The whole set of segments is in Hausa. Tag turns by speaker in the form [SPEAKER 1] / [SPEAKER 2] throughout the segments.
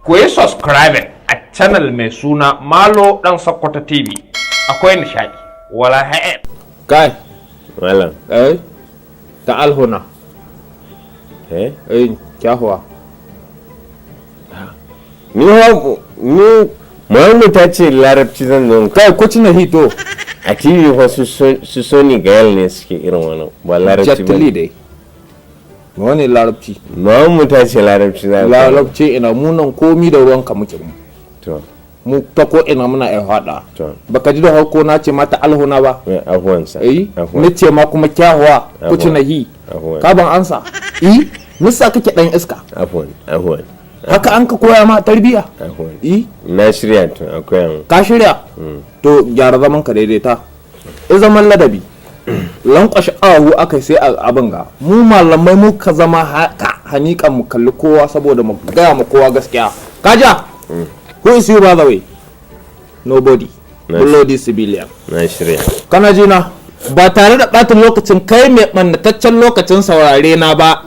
[SPEAKER 1] Ku yi subscribing a channel mai suna Malo Dan Sokoto TV. Akwai nishadi. Wala ha'en.
[SPEAKER 2] Kai.
[SPEAKER 3] Malam.
[SPEAKER 2] Eh, ta'al huna.
[SPEAKER 3] Eh?
[SPEAKER 2] Eh, kyahuwa.
[SPEAKER 3] Ni wa ni Muhammadu ta ce larabci zan zo.
[SPEAKER 2] Kai, kuci na hito.
[SPEAKER 3] A TV fa su Sony Gayal ne suke irin wannan, ba larabci ba.
[SPEAKER 2] Jattali dai. Wani larabci?
[SPEAKER 3] Muhammadu ta ce larabci za ka.
[SPEAKER 2] Larabci ina? Munan komi da ruwanka muke mu.
[SPEAKER 3] To.
[SPEAKER 2] Mu ta ko ina muna iya hada.
[SPEAKER 3] To.
[SPEAKER 2] Baka ji da harko na ce mata alhuna ba?
[SPEAKER 3] Eh, afuwan sa.
[SPEAKER 2] Eh.
[SPEAKER 3] Afuwan.
[SPEAKER 2] Ni ce ma kuma kyahuwa, kuci na hi.
[SPEAKER 3] Afuwan.
[SPEAKER 2] Ka ban ansa. Eh, nisa kake dan iska.
[SPEAKER 3] Afuwan, afuwan.
[SPEAKER 2] Haka an ka koya ma tarbiya?
[SPEAKER 3] Afuwan.
[SPEAKER 2] Eh.
[SPEAKER 3] Na shirya, to akwai mu.
[SPEAKER 2] Ka shirya? To gyara zaman ka, daidaita. I zaman ladabi. Lankwashe ahu aka sai a abin ga. Mu malamai muka zama haka hanikan mu kalli kowa saboda mu gaya mu kowa gaskiya. Kaja? Who is you, by the way? Nobody.
[SPEAKER 3] Nice.
[SPEAKER 2] Bloody civilian.
[SPEAKER 3] Na shirya.
[SPEAKER 2] Kana ji na? Ba tare da ɓata lokacin kai mai ɓannataccen lokacin saurare na ba.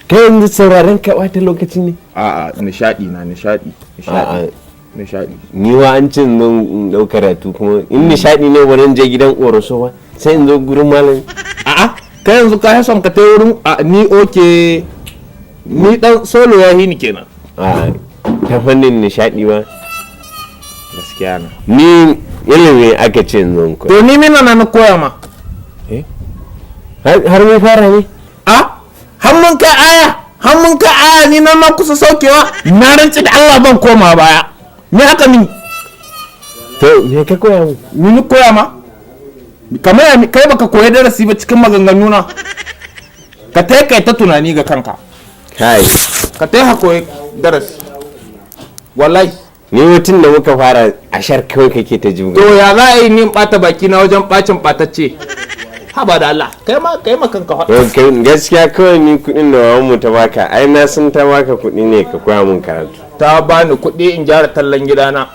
[SPEAKER 3] Kai, yanzu sauraron ka ɓata lokaci ne?
[SPEAKER 2] A'a, nishadi na, nishadi.
[SPEAKER 3] A'a.
[SPEAKER 2] Nishadi. Nishadi.
[SPEAKER 3] Ni wa an cin nan in ɗau karatu, kuma in nishadi ne wurin je gidan ƙoroso ba sai in zo gurin malami?
[SPEAKER 2] A'a, kai yanzu ka son ka tai wurin a ni, okay. Ni dan solo ya hini kenan.
[SPEAKER 3] A'a, ta fannin nishadi ba.
[SPEAKER 2] Gaskiya na.
[SPEAKER 3] Ni ilimi aka ce in zo in koya.
[SPEAKER 2] To ni mina na koya ma.
[SPEAKER 3] Har mun fara ne?
[SPEAKER 2] A har mun kai aya, har mun kai aya, ni na ma kusa saukewa. Na rantsi da Allah ban koma baya. Me haka min?
[SPEAKER 3] To me ka koya mu?
[SPEAKER 2] Ni ni koya ma? Kamar ya kai baka koyi darasi ba cikin maganganu na. Ka tai kai ta tunani ga kanka.
[SPEAKER 3] Kai.
[SPEAKER 2] Ka tai ha koyi darasi. Wallahi.
[SPEAKER 3] Ni mutum da muka fara ashar kawai kake ta juga.
[SPEAKER 2] To ya za a yi ni in bata baki na wajen bacin batacce? Haba da Allah, kai ma kai ma kanka faɗa.
[SPEAKER 3] To kai, gaskiya kawai ni kuɗin da mamanmu ta baka, ai na san ta baka kuɗi ne ka koya mun karatu.
[SPEAKER 2] Ta bani kuɗi in gyara tallan gidana.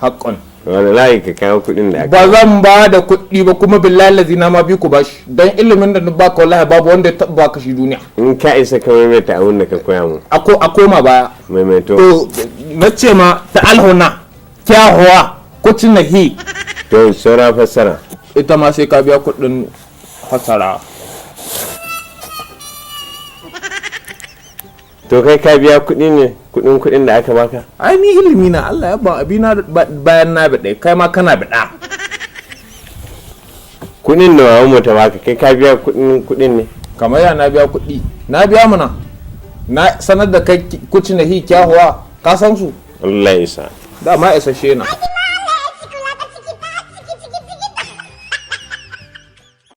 [SPEAKER 2] Haƙƙon.
[SPEAKER 3] Wallahi ka kawo kuɗin da aka
[SPEAKER 2] Ba zan ba da kuɗi ba, kuma billahi lazi na ma bi ku bashi. Dan ilimin da na baka, wallahi babu wanda ya taɓa baka shi duniya.
[SPEAKER 3] In ka isa ka maimaita abin da ka koya mun.
[SPEAKER 2] A koma baya.
[SPEAKER 3] Maimaito.
[SPEAKER 2] To na ce ma ta alhuna kyahuwa kucin na hi.
[SPEAKER 3] To saura fassara.
[SPEAKER 2] Ita ma sai ka biya kuɗin fasara.
[SPEAKER 3] To kai ka biya kuɗi ne, kuɗin kuɗin da aka baka?
[SPEAKER 2] Ai ni ilimi na Allah ya ba abina bayan na biɗe, kai ma kana biɗa.
[SPEAKER 3] Kuɗin da mamanmu ta baka, kai ka biya kuɗin kuɗin ne?
[SPEAKER 2] Kamar ya na biya kuɗi? Na biya mana. Na sanar da kai kuci na hi kyahuwa, ka san su.
[SPEAKER 3] Allah ya isa.
[SPEAKER 2] Dama isasshe na.